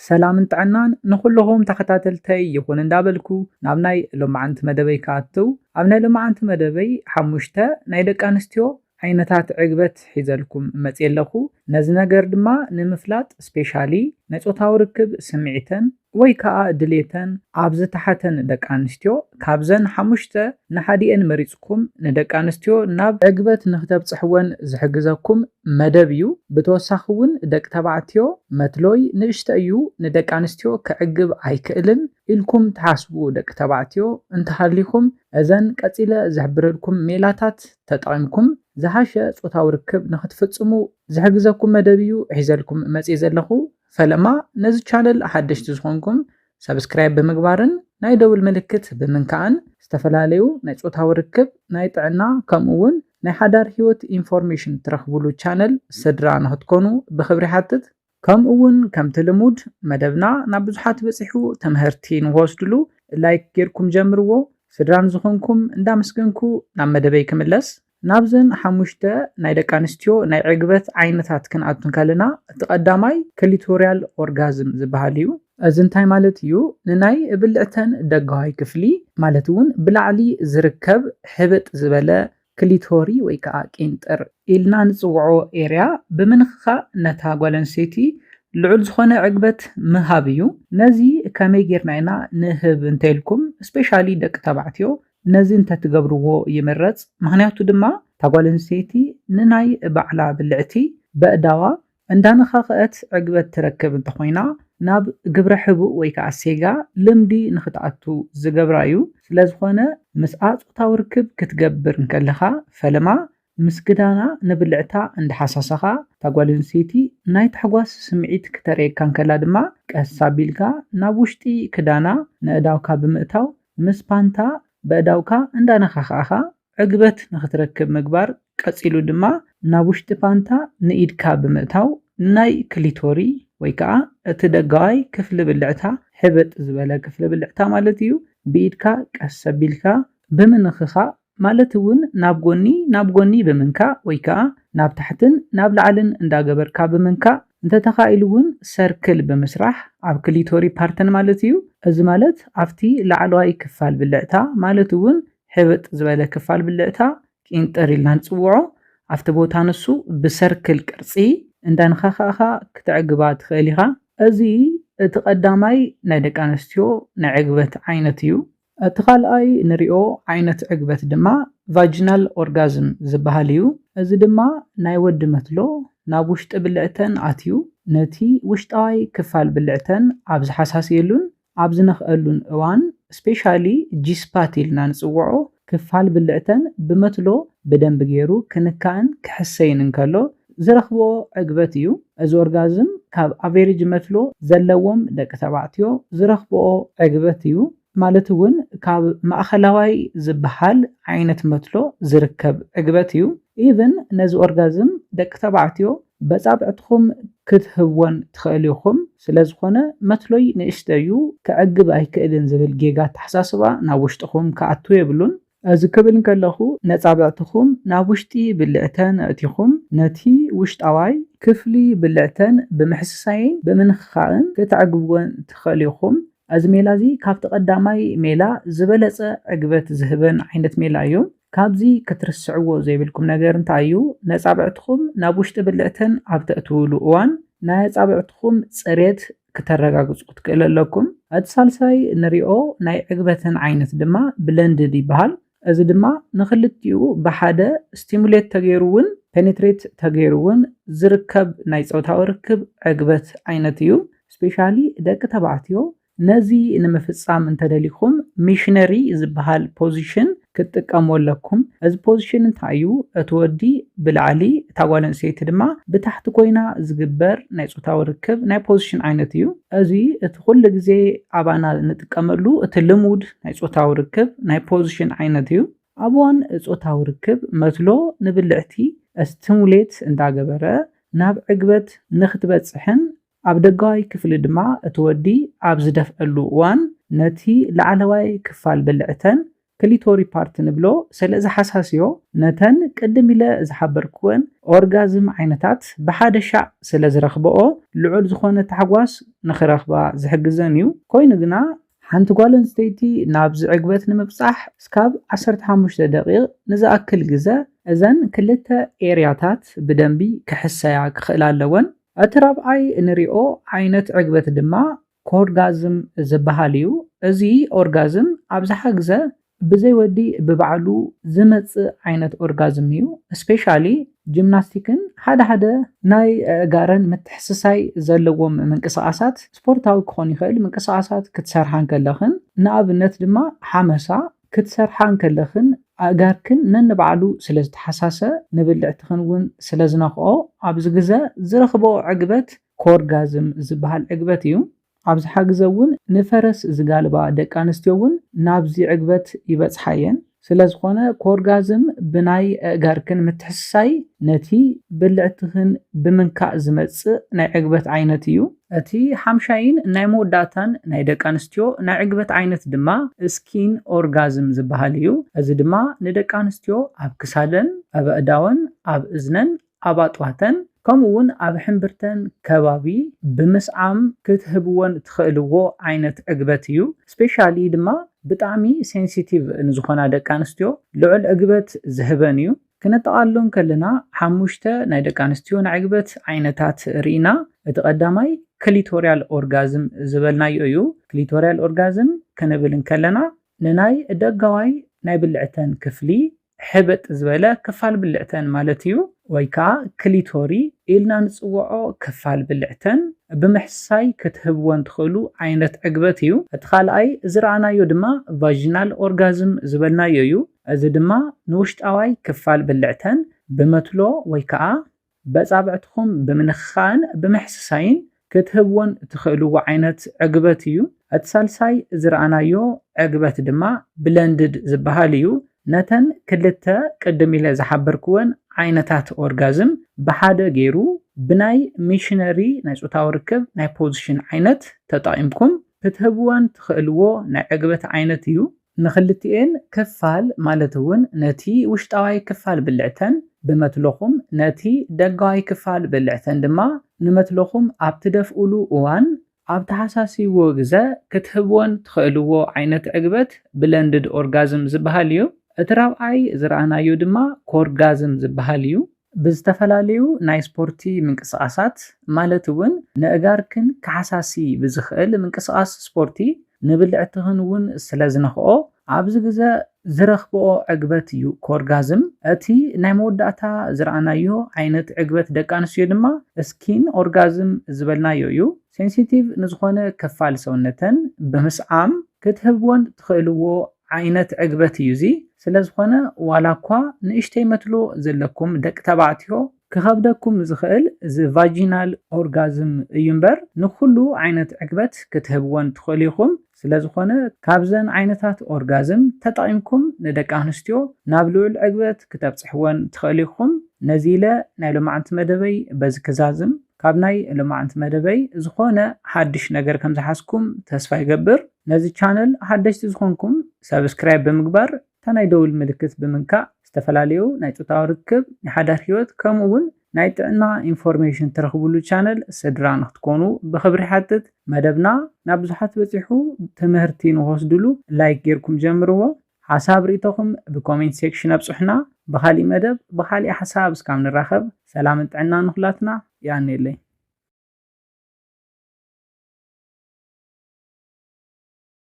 ሰላምን ጥዕናን ንኹልኹም ተኸታተልተይ ይኹን እንዳበልኩ ናብ ናይ ሎማዓንቲ መደበይ ክኣትው። ኣብ ናይ ሎማዓንቲ መደበይ ሓሙሽተ ናይ ደቂ ኣንስትዮ ዓይነታት ዕግበት ሒዘልኩም መፅየ ኣለኹ። ነዚ ነገር ድማ ንምፍላጥ ስፔሻሊ ናይ ፆታዊ ርክብ ስምዒተን ወይ ከዓ ድሌተን ኣብ ዝተሓተን ደቂ ኣንስትዮ ካብዘን ሓሙሽተ ንሓዲኤን መሪፅኩም ንደቂ ኣንስትዮ ናብ ዕግበት ንክተብፅሕወን ዝሕግዘኩም መደብ እዩ። ብተወሳኺ እውን ደቂ ተባዕትዮ መትሎይ ንእሽተ እዩ፣ ንደቂ ኣንስትዮ ክዕግብ ኣይክእልን ኢልኩም ትሓስቡ ደቂ ተባዕትዮ እንተሃሊኹም፣ እዘን ቀፂለ ዝሕብረልኩም ሜላታት ተጠቒምኩም ዝሓሸ ፆታዊ ርክብ ንክትፍፅሙ ዝሕግዘኩም መደብ እዩ ሒዘልኩም መፅየ ዘለኹ። ፈለማ ነዚ ቻነል ሓደሽቲ ዝኾንኩም ሰብስክራይብ ብምግባርን ናይ ደውል ምልክት ብምንካእን ዝተፈላለዩ ናይ ፆታዊ ርክብ፣ ናይ ጥዕና ከምኡ እውን ናይ ሓዳር ህይወት ኢንፎርሜሽን ትረኽብሉ ቻነል ስድራ ንክትኮኑ ብክብሪ ሓትት። ከምኡ እውን ከምቲ ልሙድ መደብና ናብ ብዙሓት በፂሑ ተምህርቲ ንክወስድሉ ላይክ ጌርኩም ጀምርዎ። ስድራ ንዝኾንኩም እንዳመስገንኩ ናብ መደበይ ክምለስ። ናብዘን ሓሙሽተ ናይ ደቂ ኣንስትዮ ናይ ዕግበት ዓይነታት ክንኣቱ እንከለና፣ እቲ ቀዳማይ ክሊቶሪያል ኦርጋዝም ዝበሃል እዩ። እዚ እንታይ ማለት እዩ? ንናይ ብልዕተን ደጋዋይ ክፍሊ ማለት እውን ብላዕሊ ዝርከብ ሕብጥ ዝበለ ክሊቶሪ ወይ ከዓ ቂንጥር ኢልና ንፅውዖ ኤርያ ብምንኽኻእ ነታ ጓል ኣንስተይቲ ልዑል ዝኾነ ዕግበት ምሃብ እዩ። ነዚ ከመይ ጌርና ኢና ንህብ እንተኢልኩም፣ ስፔሻሊ ደቂ ተባዕትዮ ነዚ እንተትገብርዎ ይምረፅ። ምኽንያቱ ድማ እታ ጓል ኣንስተይቲ ንናይ ባዕላ ብልዕቲ በእዳዋ እንዳነኻኸአት ዕግበት ትረክብ እንተኾይና፣ ናብ ግብረ ሕቡእ ወይ ከዓ ሴጋ ልምዲ ንክትኣቱ ዝገብራ እዩ። ስለዝኾነ ምስኣ ፆታዊ ርክብ ክትገብር እንከለኻ ፈለማ ምስ ክዳና ንብልዕታ እንዳሓሳሰኻ፣ እታ ጓል ኣንስተይቲ ናይ ታሕጓስ ስምዒት ክተርእየካ እንከላ ድማ ቀስ ኣቢልካ ናብ ውሽጢ ክዳና ነእዳውካ ብምእታው ምስ ፓንታ በእዳውካ እንዳነኻኻእኻ ዕግበት ንክትረክብ ምግባር። ቀፂሉ ድማ ናብ ውሽጢ ፓንታ ንኢድካ ብምእታው ናይ ክሊቶሪ ወይ ከዓ እቲ ደጋዋይ ክፍሊ ብልዕታ፣ ሕብጥ ዝበለ ክፍሊ ብልዕታ ማለት እዩ፣ ብኢድካ ቀስ ኣቢልካ ብምንኽኻእ ማለት እውን ናብ ጎኒ ናብ ጎኒ ብምንካእ ወይ ከዓ ናብ ታሕትን ናብ ላዕልን እንዳገበርካ ብምንካእ፣ እንተተኻኢሉ እውን ሰርክል ብምስራሕ ኣብ ክሊቶሪ ፓርተን ማለት እዩ። እዚ ማለት ኣብቲ ላዕለዋይ ክፋል ብልዕታ ማለት እውን ሕብጥ ዝበለ ክፋል ብልዕታ ቂንጥር ኢልና ንፅውዖ፣ ኣብቲ ቦታ ንሱ ብሰርክል ቅርፂ እንዳንኻኻእኻ ክተዕግባ ትኽእል ኢኻ። እዚ እቲ ቀዳማይ ናይ ደቂ ኣንስትዮ ናይ ዕግበት ዓይነት እዩ። እቲ ካልኣይ ንሪኦ ዓይነት ዕግበት ድማ ቫጂናል ኦርጋዝም ዝበሃል እዩ። እዚ ድማ ናይ ወዲ መትሎ ናብ ውሽጢ ብልዕተን ኣትዩ ነቲ ውሽጣዋይ ክፋል ብልዕተን ኣብ ዝሓሳስየሉን ኣብ ዝነኽአሉን እዋን፣ ስፔሻሊ ጂስፓት ኢልና ንፅውዖ ክፋል ብልዕተን ብመትሎ ብደንቢ ገይሩ ክንካእን ክሕሰይን እንከሎ ዝረኽብኦ ዕግበት እዩ። እዚ ኦርጋዝም ካብ ኣቬሬጅ መትሎ ዘለዎም ደቂ ተባዕትዮ ዝረኽብኦ ዕግበት እዩ። ማለት እውን ካብ ማእኸላዋይ ዝበሃል ዓይነት መትሎ ዝርከብ ዕግበት እዩ። ኢቭን ነዚ ኦርጋዝም ደቂ ተባዕትዮ በፃብዕትኹም ክትህብወን ትኽእል ኢኹም። ስለዝኾነ መትሎይ ንእሽተይ እዩ፣ ክዕግብ ኣይክእልን ዝብል ጌጋ ኣተሓሳስባ ናብ ውሽጥኹም ክኣቱ የብሉን። እዚ ክብል እንከለኹ ነፃብዕትኹም ናብ ውሽጢ ብልዕተን ኣእቲኹም ነቲ ውሽጣዋይ ክፍሊ ብልዕተን ብምሕስሳይን ብምንኽኻእን ክተዕግብወን ትኽእል ኢኹም። እዚ ሜላ እዚ ካብቲ ቀዳማይ ሜላ ዝበለፀ ዕግበት ዝህበን ዓይነት ሜላ እዩ። ካብዚ ክትርስዕዎ ዘይብልኩም ነገር እንታይ እዩ? ነፃብዕትኹም ናብ ውሽጢ ብልዕተን ኣብ ተእትውሉ እዋን ናይ ኣፃብዕትኹም ፅሬት ክተረጋግፁ ክትክእሉ ኣለኩም። እቲ ሳልሳይ ንሪኦ ናይ ዕግበተን ዓይነት ድማ ብለንድድ ይበሃል። እዚ ድማ ንክልቲኡ ብሓደ ስቲሙሌት ተገይሩ እውን ፔኔትሬት ተገይሩ እውን ዝርከብ ናይ ፆታዊ ርክብ ዕግበት ዓይነት እዩ። ስፔሻሊ ደቂ ተባዕትዮ ነዚ ንምፍፃም እንተደሊኹም ሚሽነሪ ዝበሃል ፖዚሽን ክትጥቀሙ ኣለኩም። እዚ ፖዚሽን እንታይ እዩ? እቲ ወዲ ብላዕሊ እታ ጓል ኣንስተይቲ ድማ ብታሕቲ ኮይና ዝግበር ናይ ፆታዊ ርክብ ናይ ፖዚሽን ዓይነት እዩ። እዚ እቲ ኩሉ ግዜ ኣባና እንጥቀመሉ እቲ ልሙድ ናይ ፆታዊ ርክብ ናይ ፖዚሽን ዓይነት እዩ። ኣብ እዋን ፆታዊ ርክብ መትሎ ንብልዕቲ ስቲሙሌት እንዳገበረ ናብ ዕግበት ንክትበፅሕን ኣብ ደጋዋይ ክፍሊ ድማ እቲ ወዲ ኣብ ዝደፍአሉ እዋን ነቲ ላዕለዋይ ክፋል ብልዕተን ክሊቶሪ ፓርት ንብሎ ስለ ዝሓሳስዮ፣ ነተን ቅድም ኢለ ዝሓበርክወን ኦርጋዝም ዓይነታት ብሓደ ሻዕ ስለ ዝረኽበኦ፣ ልዑል ዝኾነ ታሕጓስ ንኽረኽባ ዝሕግዘን እዩ። ኮይኑ ግና፣ ሓንቲ ጓል ኣንስተይቲ ናብዚ ዕግበት ንምብጻሕ እስካብ ዓሰርተ ሓሙሽተ ደቂቕ ንዝኣክል ግዘ እዘን ክልተ ኤርያታት ብደንቢ ክሕሰያ ክኽእላ ኣለወን። እቲ ራብዓይ ንሪኦ ዓይነት ዕግበት ድማ ኮርጋዝም ዝበሃል እዩ። እዚ ኦርጋዝም ኣብዝሓ ግዘ ብዘይ ወዲ ብባዕሉ ዝመጽእ ዓይነት ኦርጋዝም እዩ። ስፔሻሊ ጂምናስቲክን ሓደ ሓደ ናይ ኣእጋረን ምትሕስሳይ ዘለዎም ምንቅስቓሳት፣ ስፖርታዊ ክኾን ይኽእል፣ ምንቅስቓሳት ክትሰርሓ እንከለኽን፣ ንኣብነት ድማ ሓመሳ ክትሰርሓ እንከለኽን ኣእጋርክን ነንባዕሉ ስለ ዝተሓሳሰ፣ ንብልዕትኽን እውን ስለ ዝነኽኦ፣ ኣብዚ ግዘ ዝረኽብኦ ዕግበት ኮርጋዝም ዝበሃል ዕግበት እዩ። ኣብዝሓ ግዘ እውን ንፈረስ ዝጋልባ ደቂ ኣንስትዮ እውን ናብዚ ዕግበት ይበጽሓ እየን። ስለ ዝኾነ ኮርጋዝም ብናይ ኣእጋርክን ምትሕስሳይ ነቲ ብልዕትኽን ብምንካእ ዝመጽእ ናይ ዕግበት ዓይነት እዩ። እቲ ሓምሻይን ናይ መወዳእታን ናይ ደቂ ኣንስትዮ ናይ ዕግበት ዓይነት ድማ ስኪን ኦርጋዝም ዝበሃል እዩ። እዚ ድማ ንደቂ ኣንስትዮ ኣብ ክሳደን፣ ኣብ ኣእዳወን፣ ኣብ እዝነን፣ ኣብ ኣጥዋተን፣ ከምኡ እውን ኣብ ሕምብርተን ከባቢ ብምስዓም ክትህብወን ትኽእልዎ ዓይነት ዕግበት እዩ። ስፔሻሊ ድማ ብጣዕሚ ሴንሲቲቭ ንዝኾና ደቂ ኣንስትዮ ልዑል ዕግበት ዝህበን እዩ። ክነጠቓልሎ እንከለና ሓሙሽተ ናይ ደቂ ኣንስትዮ ናይ ዕግበት ዓይነታት ርኢና። እቲ ቀዳማይ ክሊቶሪያል ኦርጋዝም ዝበልናዮ እዩ። ክሊቶሪያል ኦርጋዝም ክንብል እንከለና ንናይ ደጋዋይ ናይ ብልዕተን ክፍሊ ሕብጥ ዝበለ ክፋል ብልዕተን ማለት እዩ፣ ወይ ከዓ ክሊቶሪ ኢልና ንፅውዖ ክፋል ብልዕተን ብምሕሳይ ክትህብወን ትኽእሉ ዓይነት ዕግበት እዩ። እቲ ካልኣይ ዝረኣናዮ ድማ ቫጂናል ኦርጋዝም ዝበልናዮ እዩ። እዚ ድማ ንውሽጣዋይ ክፋል ብልዕተን ብመትሎ ወይ ከዓ በጻብዕትኹም ብምንኽኻእን ብምሕስሳይን ክትህብወን ትኽእልዎ ዓይነት ዕግበት እዩ። እቲ ሳልሳይ ዝረኣናዮ ዕግበት ድማ ብለንድድ ዝበሃል እዩ። ነተን ክልተ ቅድም ኢለ ዝሓበርክወን ዓይነታት ኦርጋዝም ብሓደ ገይሩ ብናይ ሚሽነሪ ናይ ጾታዊ ርክብ ናይ ፖዚሽን ዓይነት ተጠቒምኩም ክትህብወን ትኽእልዎ ናይ ዕግበት ዓይነት እዩ። ንኽልቲኤን ክፋል ማለት እውን ነቲ ውሽጣዋይ ክፋል ብልዕተን ብመትሎኹም ነቲ ደጋዋይ ክፋል ብልዕተን ድማ ንመትሎኹም ኣብ ትደፍኡሉ እዋን ኣብ ተሓሳሲዎ ግዘ ክትህብወን ትኽእልዎ ዓይነት ዕግበት ብለንድድ ኦርጋዝም ዝበሃል እዩ። እቲ ራብዓይ ዝረኣናዮ ድማ ኮርጋዝም ዝበሃል እዩ። ብዝተፈላለዩ ናይ ስፖርቲ ምንቅስቓሳት ማለት እውን ንእጋርክን ክሓሳሲ ብዝኽእል ምንቅስቓስ ስፖርቲ ንብልዕትኽን እውን ስለ ዝነኽኦ ኣብዚ ግዘ ዝረኽብኦ ዕግበት እዩ ኮርጋዝም። እቲ ናይ መወዳእታ ዝረኣናዮ ዓይነት ዕግበት ደቂ ኣንስትዮ ድማ ስኪን ኦርጋዝም ዝበልናዮ እዩ። ሴንሲቲቭ ንዝኾነ ክፋል ሰውነተን ብምስዓም ክትህብወን ትኽእልዎ ዓይነት ዕግበት እዩ እዚ። ስለ ዝኾነ ዋላ እኳ ንእሽተይ መትሎ ዘለኩም ደቂ ተባዕትዮ ክኸብደኩም ዝኽእል እዚ ቫጂናል ኦርጋዝም እዩ እምበር ንኩሉ ዓይነት ዕግበት ክትህብወን ትኽእሉ ኢኹም። ስለ ዝኾነ ካብዘን ዓይነታት ኦርጋዝም ተጠቒምኩም ንደቂ ኣንስትዮ ናብ ልዑል ዕግበት ክተብፅሕወን ትኽእሉ ኢኹም። ነዚ ኢለ ናይ ሎማዓንቲ መደበይ በዚ ክዛዝም። ካብ ናይ ሎማዓንቲ መደበይ ዝኾነ ሓድሽ ነገር ከም ዝሓዝኩም ተስፋ ይገብር። ነዚ ቻነል ሓደሽቲ ዝኾንኩም ሰብስክራይብ ብምግባር እታ ናይ ደውል ምልክት ብምንካእ ዝተፈላለዩ ናይ ጾታዊ ርክብ፣ ናይ ሓዳር ህይወት ከምኡ እውን ናይ ጥዕና ኢንፎርሜሽን ትረኽብሉ ቻነል ስድራ ንክትኮኑ ብኽብሪ ሓትት። መደብና ናብ ብዙሓት በፂሑ ትምህርቲ ንክወስድሉ ላይክ ጌርኩም ጀምርዎ። ሓሳብ ርእይቶኹም ብኮሜንት ሴክሽን ኣብፅሑና። ብኻሊእ መደብ ብኻሊእ ሓሳብ እስካብ ንራኸብ ሰላምን ጥዕናን ንኹላትና። የቐንየለይ።